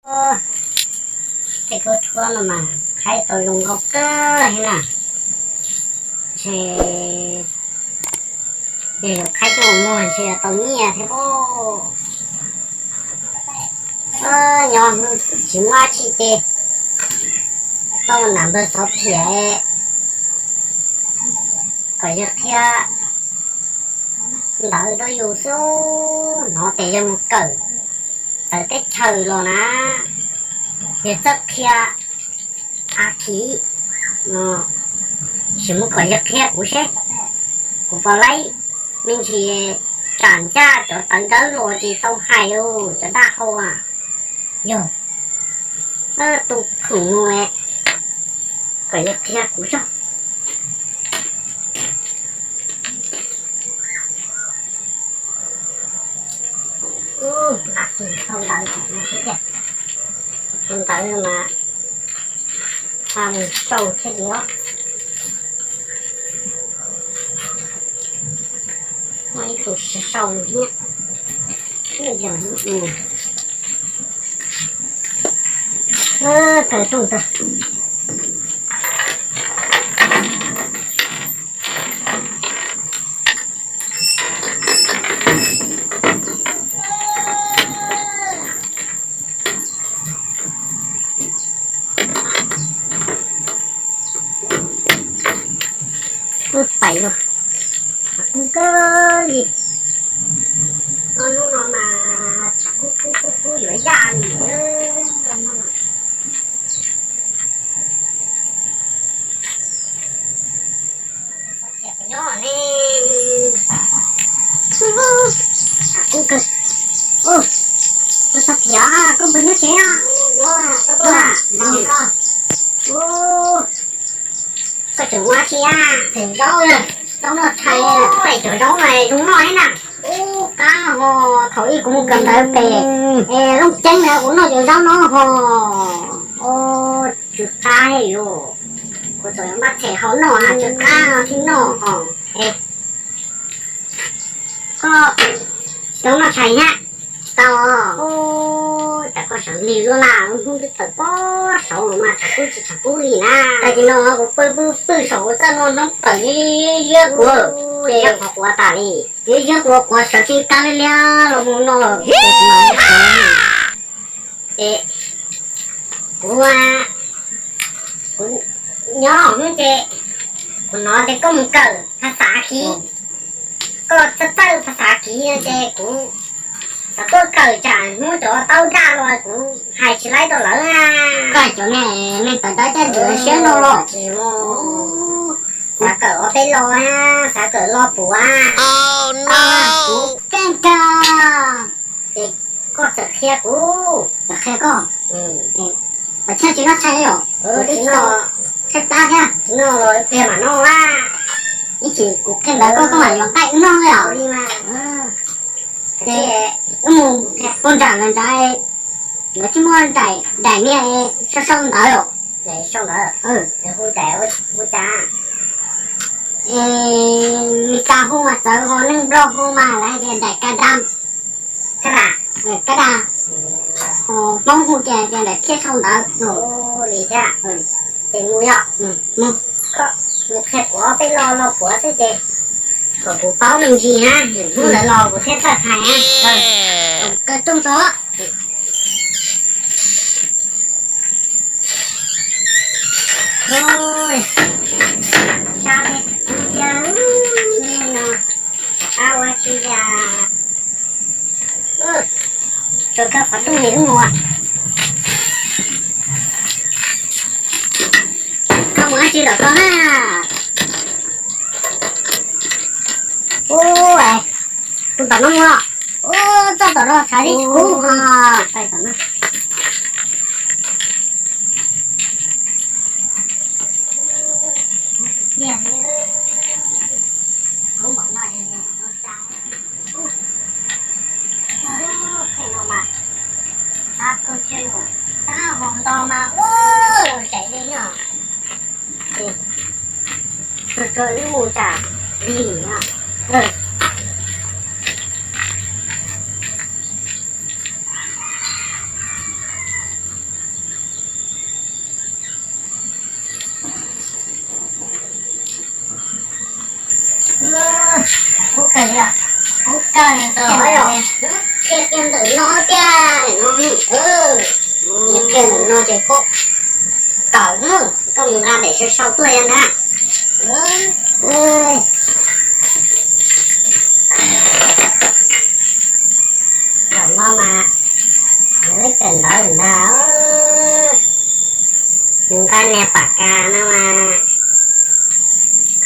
Tej khaub rhuab no mas qhaib tau zoo nkauj kawg li na. Ntshe yog yuav qhaib coj mus muag ntshe yuav tau nyiaj thiab pob. Nyob tsis muaj dab tsi ces tau nam npawg Xov Phiam kom yawg qhia ntawv rau yus xwb. Hnov tias yawg mus kawm txawv teb chaws los na, yawg txawj qhia a khiv no, sim mus kom yawg qhia kuv seb kuv puas laib me ntsis tsam ncaj cov tawv ntawv los ces tau hais cov dab hau a. Yog tu khoom mus kom yawg qhia kuv tso. Lam kis thau ntawv, thau ntawv mas pha mus sau thiab li os. Muaj ib tug sau thiab. Kaw rooj tag. Kuj pais los, kuj kawg li. Hnub no mas tshav kub kub kub kub yuav yaj li. Nyob ne, tshav kub kawg. Koj txhob khiav, koj npawg nyob tsev. Koj tseem ua dab tsi a? Tseem zaub, zaub noj tshais. Cov zaub no zoo noj thiab na. Ub, qab ho, thaum ub kuv mus kawm ntawv pem Looj Ceeb na kuv noj cov zaub no ho. Tsw qab yus, kuv txawm yuav npaj txhais hau noj, tsw qab no thiaj noj ho. Koj zaub noj tshais thiab? Tsis tau. Ub, cas koj sawv lig luaj na, hnub twb tawm pob saud los mas tshav kub tsis tshav kub li na. Tag kis no kuv pw pw pw saum txaj no hnub tawm ziab quav, ces qhuav quav tas li. Ziab ziab quav quav sawv tsees tas li los mus no. Ces kuv, kuv nyob hnub ces kuv hnov tias koj mus kawm phas xas kiv, koj txawj txawj phas xas kiv no ces kuv xav tuaj kawm tsam hnub cov taub daj los kuv hais tsis laib rau lawv na. Koj cov neeg tawv dawb caj ntxwv siab no los tsis mus. Xav kawm ua peb lo, xav kawm lo puav. Kuv keej kawg. Ces koj txawm qhia kuv. Txawm qhia koj. Pas tshaj tsis noj tshais li os. Tshaj plab thiab. Tsis noj los pliag mam noj a. Ib chim kuv qhia ntawv koj, koj mam yuav nqaij wb noj li os. Ces wb mus pov nram lawv nrad, lawv twb muaj daim niag sau sau ntawv. Sau ntawv, hu daim hu cas? Mis Kas hu mas txawv, ho neeg Nplog hu mas lawv hais tias daim ka da. Ka da. Ka da. Hmoob hu ces tias daim thiab sau ntawv. Li thiab. Ces mus yom. Mus. Mus qhia kuv ob peb lo lo puav xwb ces kom kuv paub me ntsis na, hnub ntawd los kuv thiaj txawj hais na. Kaw rooj tso. Sab peb tus tub thiab, nej no, ab ua tsis yam. Tsuas kawg qhov rooj li wb mus. Koj mus dab tsi lawm koj na? Ub, tus tom no mus. Ub, txoj tom no tshav li tsis kub ho. Tab koj tsiaj num, tab hov nto mas ua zais li no. Tsuag tsuag wb mus tsam lig no. Kub kawg, qhia kiag ntawm no tiag no, qhia ntawm no ces koj kawm, koj mus nqa daim sau sau tuaj ntag. Zaum no mas nws lub kawm ntawv ntag. Nws nqa niag pam kas no mas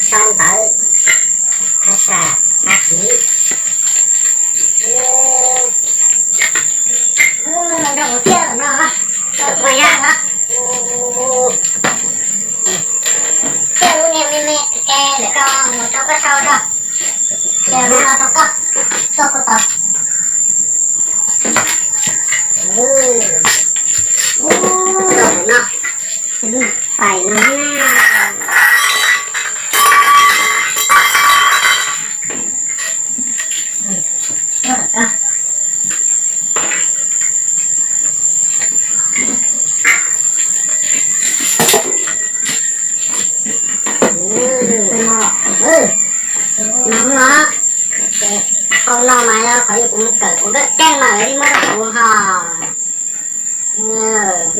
sau ntawv, a, a kiv. Thiaj lub niag me me ke ntawm ko mus rau koj sau rau, ces lub no rau koj, tuaj kuv tod. Ub, no, pais no na. No, no, ces hauv no mas yog qhov yog kuv mus kawm kuv nkawj keej mas lawv thiaj muab rau kuv ho.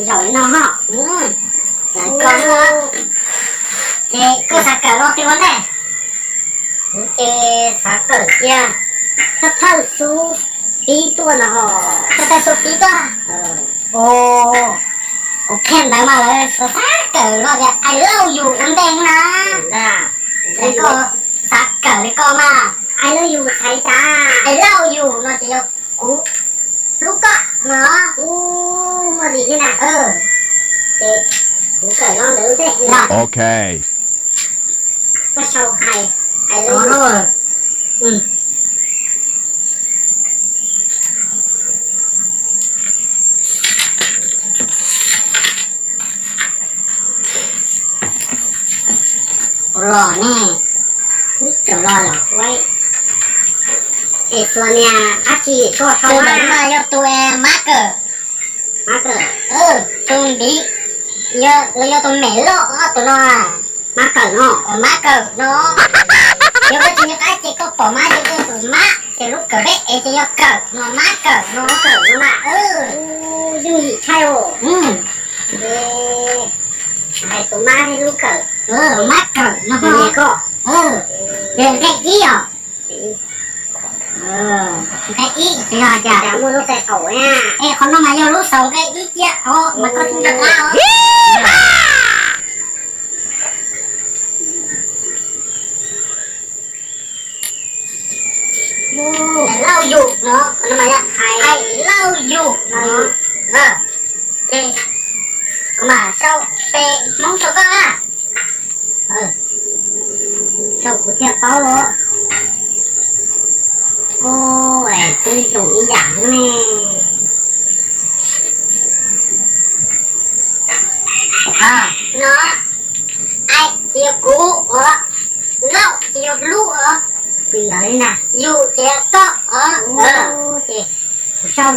Zaum li no ho. Lawv ko, ces koj xav kawm los twg ua ntej? Kuv ces xav kawm tiag, thawj thawj xub pib tuaj no ho. Thawj thawj xub pib tuaj. Kuv qhia ntawv mas lawv xav kawm los tias I love you ua ntej na. Koj xav kawm li ko mas I love you txhais cas, I love you no ces yog kuv hlub koj no, kuv muaj li thiab na. Ces kuv kawm los ntawd ua ntej. Ok. Koj sau hais, hais lus. Ua los ne, ib txwm los los ua es txuas niag dab tsi koj sau mas yog tus mab kawm. Mab kawm, tus ntiv, los yog tus mem loj tus no. Mab kawm no, mab kawm no. Yog koj tsis nco qab ces koj pom mab ces yog tus mab, ces lub kawm peb es ces yog kawm no, mab kawm no, kawm no mas. Yooj yim tshaj os. Hais tus mab thiab lub kawm. Mab kawm no. Koj, nqe ib os. Nqe ib ces yog cas? Muaj lub qe qaum na. Es qhov no mas yog lub xaus nqe ib cia os, mas koj tsis nco qab os. I love you no, qhov no mas yog I love you no. Ces kuv mam sau pem Hmoob rau koj na. Rau kuv thiaj paub os. Ub, es twb zoo ib yam ne. No, I ces yog kuv os, love ces yog hlub os, you ces yog koj os. Ces kuv sau,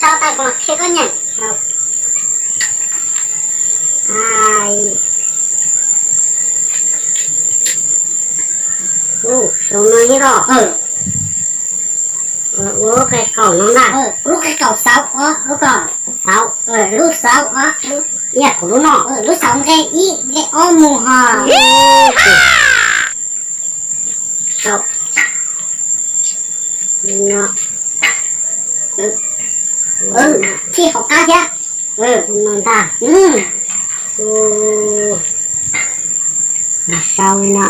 sau tag kuv mam qhia koj nyeem. Ub, sau no thiab los. Ua lub qe qaum no ntag. Lub qe qaum xaus os, lub ko xaus, lub xaus os, ib yam kuv lub no, lub xaus nqe ib nqe ob mus ho. Txij hauv qab thiab. No ntag. Sau li no.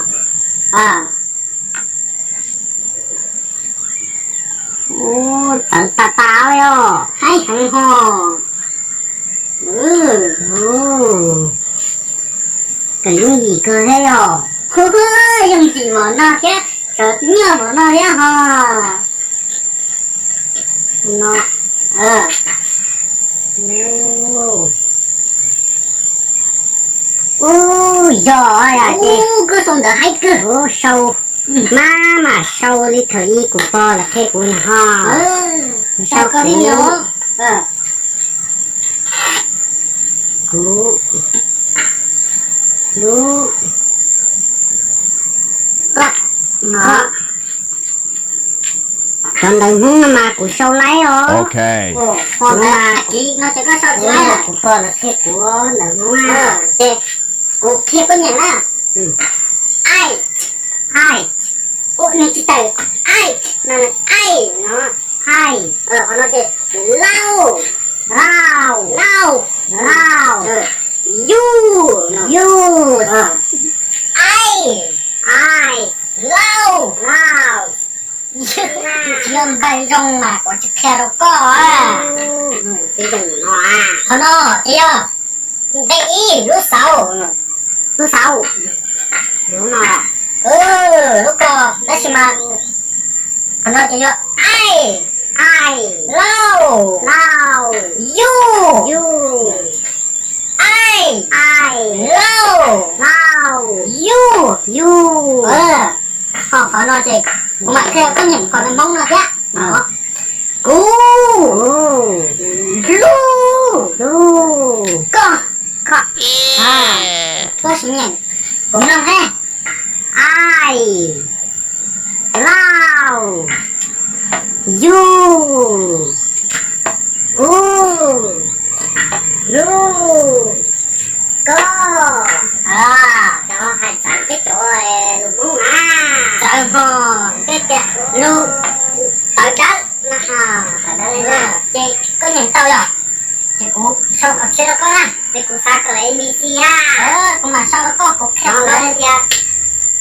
Ub, txawv tas tas os, yog haib heev ho. Kawm yooj yim kawg thiab yog. Yooj yim npaum no thiab, txawv nyiaj npaum no thiab ho. No. Ub, yog ces koj sau ntawv haib kawg. Sau, mab mam sau li thaum ub kuv pog los qhia kuv no ho. Sau koj li no. Kuv, lub, koj, no. Cov ntawv Hmoob no mas kuv sau laib os. Ho mas kiv no ces koj sau tsis laib, kuv pog los qhia kuv ntawv Hmoob na. Ces kuv qhia koj nyeem na. Ai, ai, ua nws tsis tawm, ai, no, ai, no, ai, qhov no ces lauj, lauj, lauj, lauj, yuj, yuj, ai, ai, lauj, lauj. Tsis yog npawg zoo mas kuv tsis qhia rau koj. Qhov no ces yog nqe ib, lub xauv, lub xauv. Lub ko, tab sis mas qhov no ces yog ai, ai, lauj, lauj, yuj, yuj, ai, ai, lauj, lauj, yuj, yuj. Ho qhov no ces kuv mam qhia koj nyeem kom Hmoob no thiab. Kuv, lub, lub, koj, koj, koj sim nyeem kuv mloog thiab. Ai, lauj, yuj, u, lub, koj. Cov hais txawv peb cov lus Hmoob na, txawv hos peb tias lub tawv dawb no. Ces koj nyeem tau yog? Ces kuv sau qhov txhia rau koj na, ces kuv xav kawm A B C na. Kuv mam sau rau koj, kuv qhia tias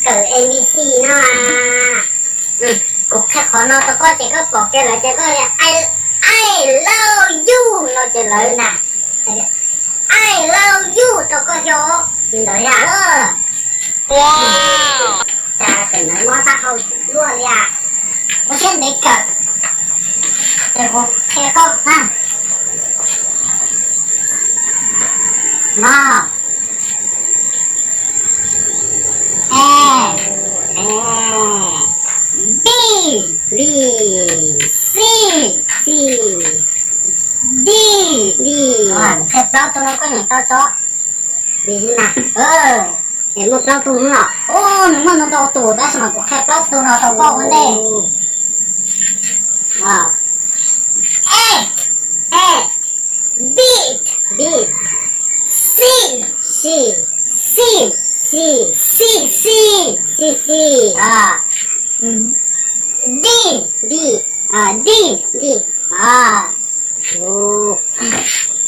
kawm A B C no. Kuv qhia qhov no rau koj ces koj pom kiag lawv ces koj tias I, I love you no ces lawv na. I love you rau koj thiab os. Li ntawd yom. Cas kawm ntawv mob taub hau luaj li as. Ua siab ntev kawm. Ces kuv qhia koj na. No. A, A, B, B, C, C, D, D. Qhia plaub tug no koj nyeem tau tso. Li na. Es muaj plaub tug no. Nws muaj ntau tus tab sis mas kuv qhia plaub tug no rau koj ua ntej. A, A, beat, beat, C, C, C, C, C, C, C, C, D, D, D, D.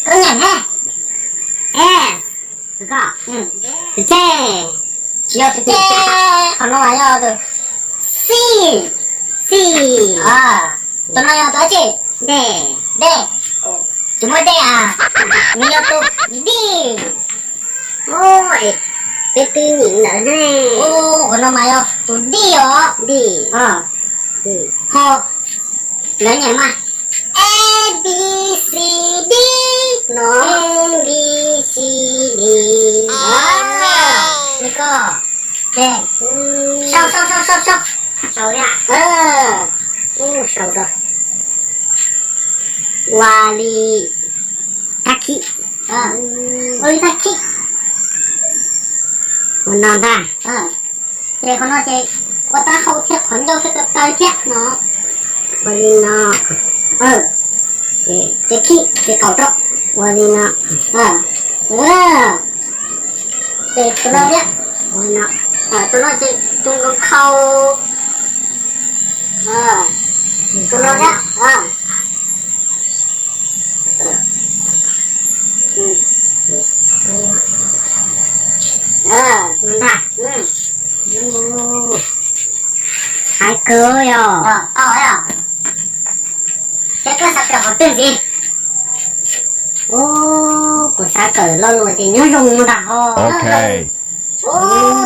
Koj nyeem thiab. A, koj, tus C, tsis yog tus C, qhov no mas yog tus C, C. Tus no yog tus dab tsi? D, D. Tsis muaj D as. Nws yog tus D. Peb twb nyeem ntawd ne. Qhov no mas yog tus D os. D. Ho lawv nyeem mas A, B, C, D no. A, B, C, D. Li ko. Sau, sau, sau, sau, sau. Sau li. Sau rau. Ua li thab khib. Ua li thab khib. Ua no ntag. Ces qhov no ces ua taub hau thiab qhov ncauj thiab ko taw thiab no. Ua li no. Ces khib ces kaum rau. Ua li no. Ces tus no thiab. Tus no ces tus nkaus khau. Tus no thiab. Hais kawg yog. Ces koj xav kawm qhov twg ntxiv? Kuv xav kawm lo lus tias nyob zoo no ntag ho.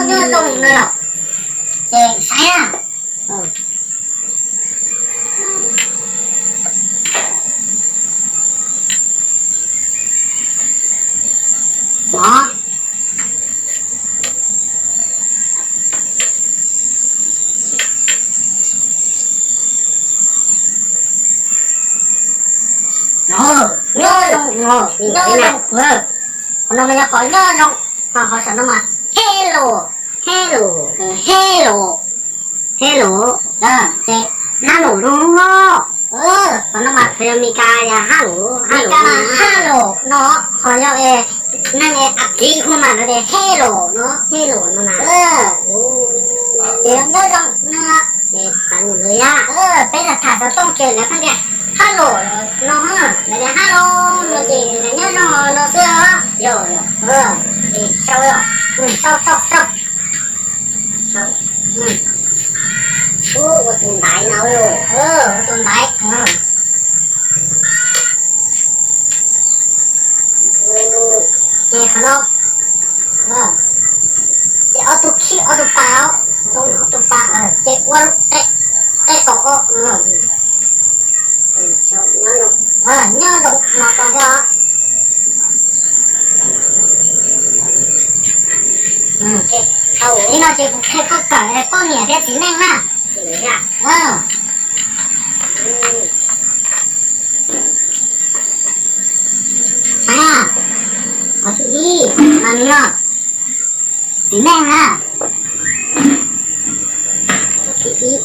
Nyob zoo no los. Ces saib na. Nyob zoo, nyob zoo. Qhov no mas yog qhov nyob zoo, ho qhov saum no mas hello, hello, hello, hello. Ces Hello no los? Qhov no mas yog Meskas yog hello, Meskas mas hello no, ho yog neeg Askiv kuj mas lawv tias hello no, hello no na. Ces nyob zoo no, peb tham xov tooj ces lawv pheej tias hello no, lawv tias hello no ces nyob zoo no xwb. Yog, yog, sau, sau, sau, sau. Ua tus ntaiv no, ua tus ntaiv. Ces qhov no, ces ob tug khib ob tug pas, ob tug pas ces ua qe, qe kaum ob. Nyob zoo no koj thiab. Li no ces kuv qhia koj kawm poj niam thiab txiv neej na. Qhov thib ib mas nws yog txiv neej na. Qhov thib ib,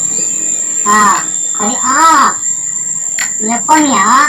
qhov thib ob nws yog poj niam os.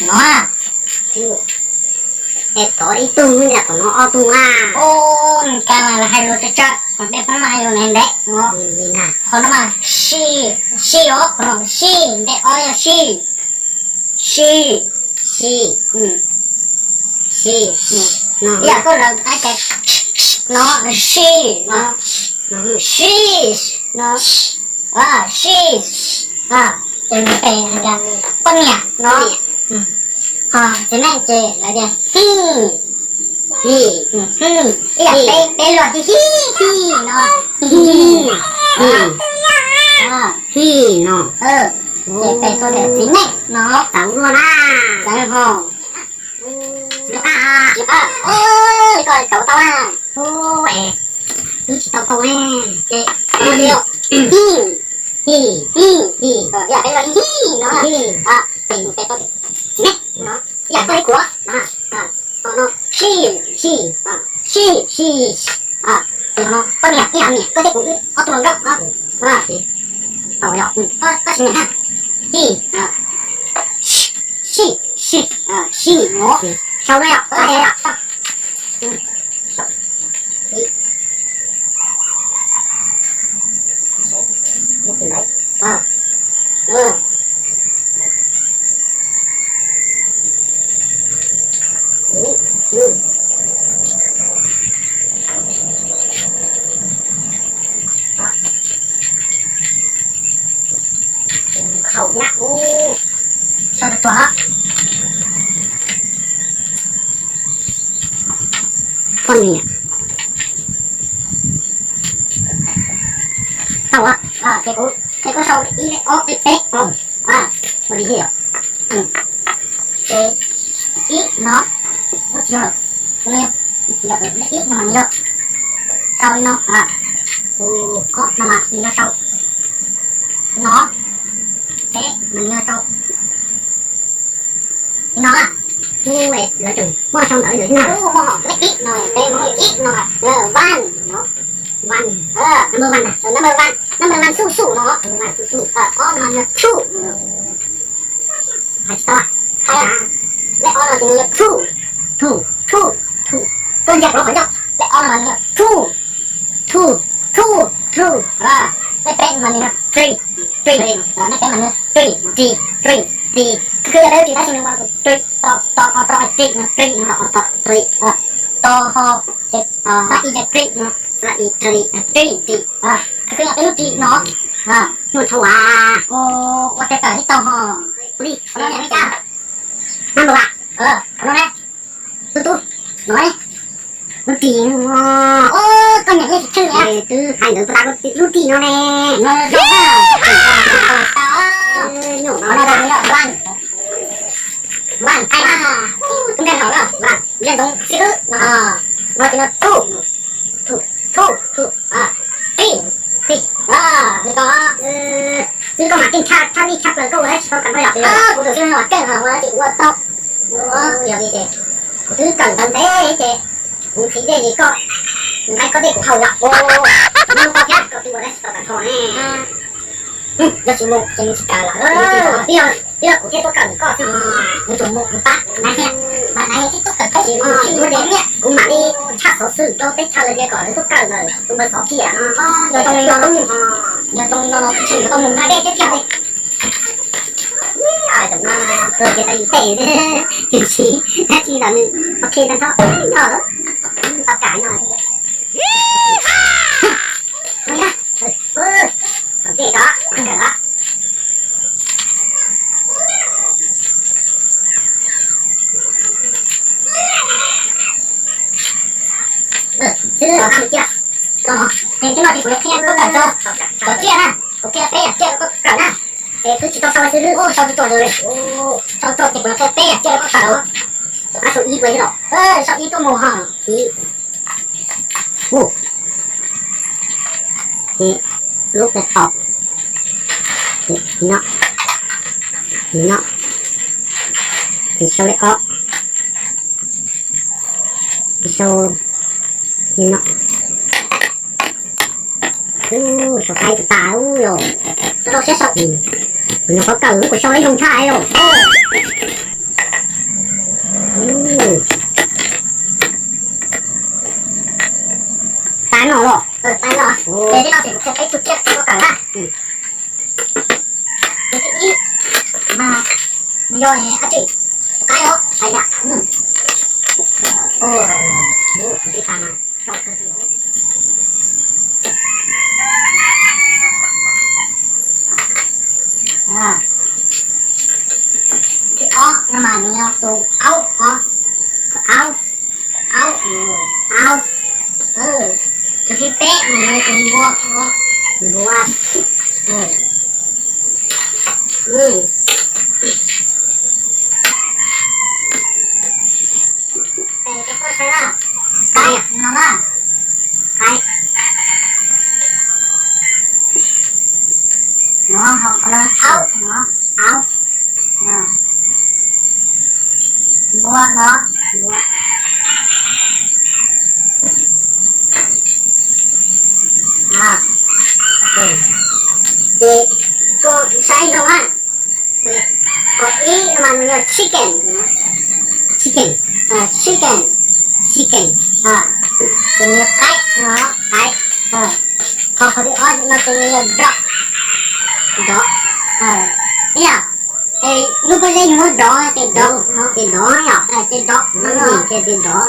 No, es tod ib tug nyob tom no ob tug na. Ub, nws kag mas lawv hais lus tsawg tsawg, qhov peb Hmoob mas hais lus ntev ntev no. Qhov no mas sij, sij os, qhov no sij, npe ob yog sij, sij, sij, sij, ib yam koj lawv hais tias no, sij no, sij no, sij, ces nws pem hais tias poj niam no. Ho txiv neej ces lawv tias hij, hij, ib yam peb, peb luag hij, hij, hij no, hij, hij no, ces pem tau tias txiv neej no. Txawv luaj na. Txawv ho. Tsis tau, tsis tau, tsis tau tau na. Ub, es twb tsis tau tau ne. Ces hij, hij, hij, hij, ib yam peb luag hij, hij no, ces pem tau tias txiv neej no, ib yam koj ib kuav no. Ho no sij, sij, sij, sij, ces ho no poj niam, ib yam niam koj thiab kuv wb ob tug hluas nkauj no. Tau yog, koj tsis niam na. Hij, sij, sij, sij no. Sau na yom, koj sau na yom. Khau na, ub, sau tuaj. Poj niam. Tau, ces kuv, ces kuv sau ib, ob, peb, peb, ua li thiab. Ces ib no, ub, tsis yog, ib no mas nws yog sau li no, ob no mas nws yog sau no, peb mas nws yog sau li no. Lawv tseem muaj sau ntawv li ntawd na. Ub, muaj lej ib no, peb muaj ib no, vaj no, vaj, number one na, number one, number one xu xu no, number one xu xu, ob no mas nws yog two. Hais tsis tau, hais, lej ob no ces nws yog two, two, two, two. Koj ntsia rau qhov ncauj, lej ob no mas nws yog two, two, two, two. Lej peb mas nws yog three, three, lej peb mas nws yog three, three, three, three. Khwv khwv yog peb lub ris tab sis nws ua tus three, to, to, o, to, three, no, o, to, three, to, ho, ces, a, i, ces three, no, a, i, three, three, three. Khwv khwv yog peb lub ris no. Hnub thaum ua, ua teb tawm ib tau ho. Ua li, qhov no niam li cas? Number one. Qhov no ne? Tub tub, no ne? Lub ris no. Ub, koj niam yeej tsis tswj li. Twb hais ntawd puas tas, lub ris no ne. No zoo na. Qhov no yog one. One, hai, ba. Tus nqaij hlau na, one, nqaij ntoo xib hwb no. No ces no two, two, two, two, three, three. Nws koj, xib hwb koj mas keej tshaj, tshaj lij tshaj plaws, koj ua dab tsi tau kam nrog yog. Kuv tus xib hwb no mas keej os, ua dab tsi ua tau. Yog li ces kuv twb kawm ntawv ntev ces kuv nqhis dej ces koj, nqaij koj dej kuv haus yom. Nyob koj thiab koj twb ua dab tsi tau kam nrog ne. Yog tsis mus ces nws tsis kawm lawm. Twb yog kuv thiaj tuaj kawm koj xwb, nws tsuas mus nws pab nais, mas nais twb tuaj kawm koj tsis mus, kuv mam li tshaj xov xwm rau teb chaws lawm tias kom nws tuaj kawm ntawm tus npawb xov kiag no. Yog zoo li no, yog zoo li no no tsis tau mus nqa dej thiab tiag li. Tus no tuaj ces tau yus tej, tiam sis dab tsi los nws ok tag nrho, nyob tau kam nyob. Thaum tej ko kawm os. Xib hwb, koj no ces kuv yuav qhia koj kawm rau tom tsiaj na, kuv qhia peb yam tsiaj rau koj kawm na. Ces twb tsis tau sau xib hwb, sau tsis tau li, sau tsis tau ces kuv yuav qhia peb yam tsiaj rau koj kawm. Sau ib ua li los, sau ib tuaj mus ho. Ib, ub, ces lub pem tom, ces no, ces no, ces sau li ob, ces sau li no. Sau qaib tas tas ub yog. Kuv nyuam qhuav kawm kuv sau ib zoo tshaj yom. Tas no los. Tas no. Ces tib no ces kuv qhia peb tus tsiaj koj kawm na. Tus thib ib mas yog dab tsi? Tus qaib os, qaib yam. Thib ob no mas nws yog tus aub os, aub, aub, aub. Tus thib peb mas nws yog tus npua os, npua. Ces koj saib na, qaib no na, qaib. No ho qhov no aub no, aub. Npua no, npua. Ces koj saib zoo na. Qhov ib no mas nws yog chicken, chicken, chicken, chicken. Ces nws yog qaib no, qaib. Ho qhov thib ob no ces nws yog dog, dog. Ib yam, lub pob zeb yus muab dov ces dov, ces dov yom, ces dov no, ces dov.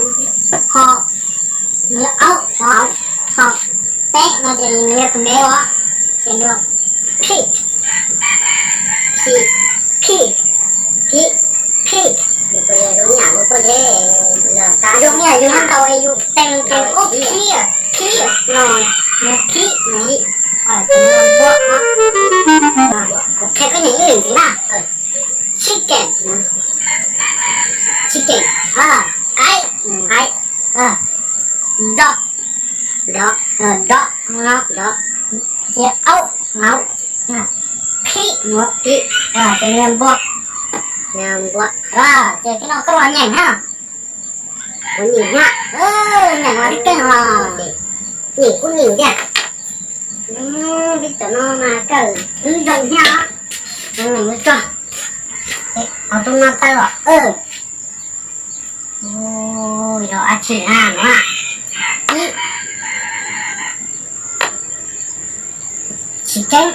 Ho nws yog aub, ho, ho peb no ces nws yog tus me os, ces nws yog pig, pig, pig, pig. Zoo ib yam yus muab ntaus es yus tees ces ub pig, pig no, nws yog pig no, ces nws yog npua, kuv qhia koj nyeem ib lwm ntxiv na. Chicken, chicken, qaib, qaib. Dog, dog, dog, dog. Ces aub, aub. Pig, pig, ces nws yog npua, npua. Ces tib no koj los nyeem na. Kuv nyeem na. Nyeem los tib keej os. Nyeem kuj nyeem tiag. Peb cov no mas kawm twb zoo thiab. Nyeem mus tso. Au, tus no tawm os. Yog dab tsi na no? Ib, tsis tseeb.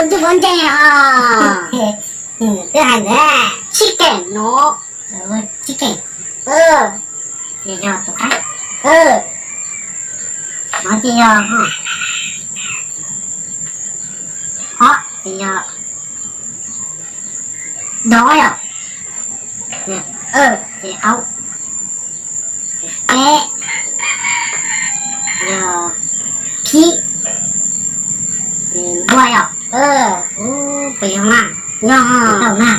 Ntuj, pob ntseg os. Twb hais ntawd, chicken no, chicken. Ces yog tus qaib. No ces yog, ob ces yog dog yom. Ces aub. Peb yog pig. Npua yom. Puas yog mas? Yog, tau mas.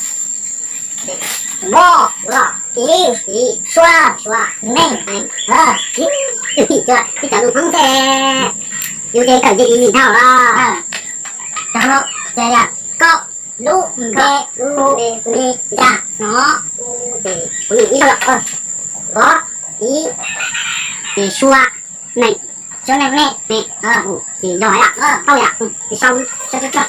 Voj, voj, ib, ib, sua, sua, nej, nej, ib, ib, cov lus Hmoob thiab, yus ces kawm ces easy dhau los. Cov no ces yog koj, lub, npe, lub, npe, npe, ya, no, ces kuv ib zaug, vov, ib, ces sua, nej, sua, nej, nej, nej, ces yog yom, tau yom, ces sau, sau, sau, sau.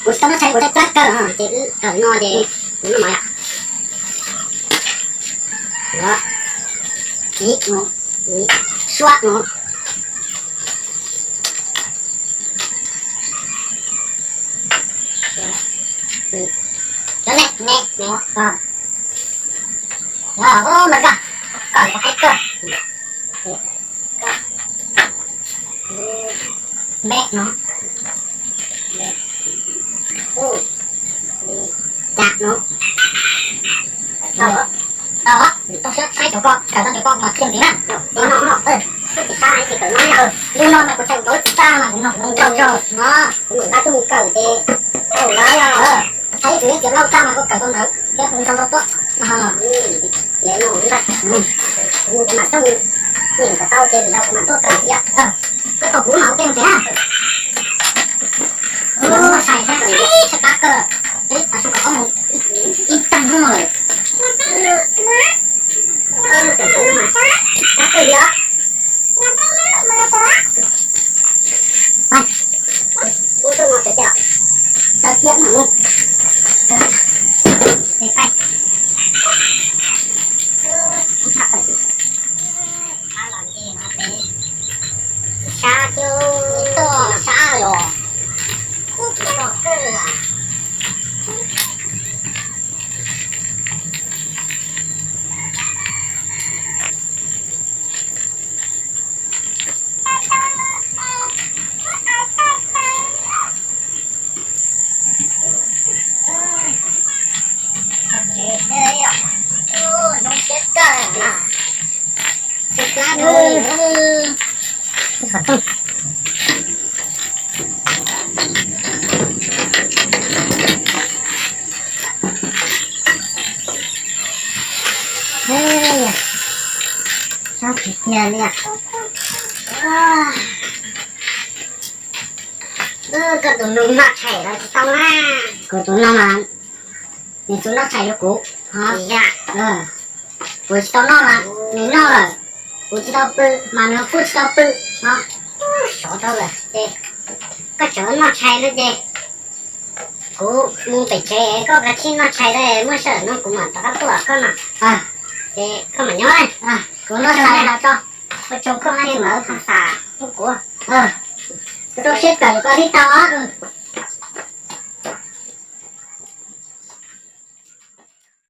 Kuv tsis tau muab tshais, kuv tshais plab kaw, ces wb kawm no ces kuv muab no yom. Ib, ib, sua no. Cov nej, nej, nej, o, o, mas koj, koj, koj, koj. Npe no. Cas no. Tau, tau, tau siab saib cov koj, kawm tau cov koj mas thiaj ntxiv na. Lub no mas kuv tseem ntaus tsis tag mas kuv ntaus zoo zog no. Kuv mam nqa coj mus kawm ces tau lawm. Thaum ib txwm yeej txiav plaub tag mas kuv kawm tau ntawd thiab kuv ntaus tau tuaj. Kuv mam coj mus, kuv tau ces kuv mam tuaj kawm thiab. Koj tau kuv mam ua tej mus ces na. Kuv mam sai thiab, sai qab kawg. Ib, ib tag hnub lawm. Sab, sab yog. Koj tus nus noj tshais los tsis tau na. Kuv tus nus mas nws tsuas noj tshais rau kuv. Kuv tsis tau noj mas nws noj lawm. Kuv tsis tau pw mas nws kuj tsis tau pw no. Sov rau lawm ces koj tseem noj tshais no ces kuv mus pem tsev, koj kav tsij noj tshais a, muaj sij hawm no kuv mam rov qab tuaj koj no. Ces koj mam nyob, kuv noj tshais no tso. Ua tsaug koj li mam pha xas pub kuv. Kuv rau siab kawm koj tib tau os.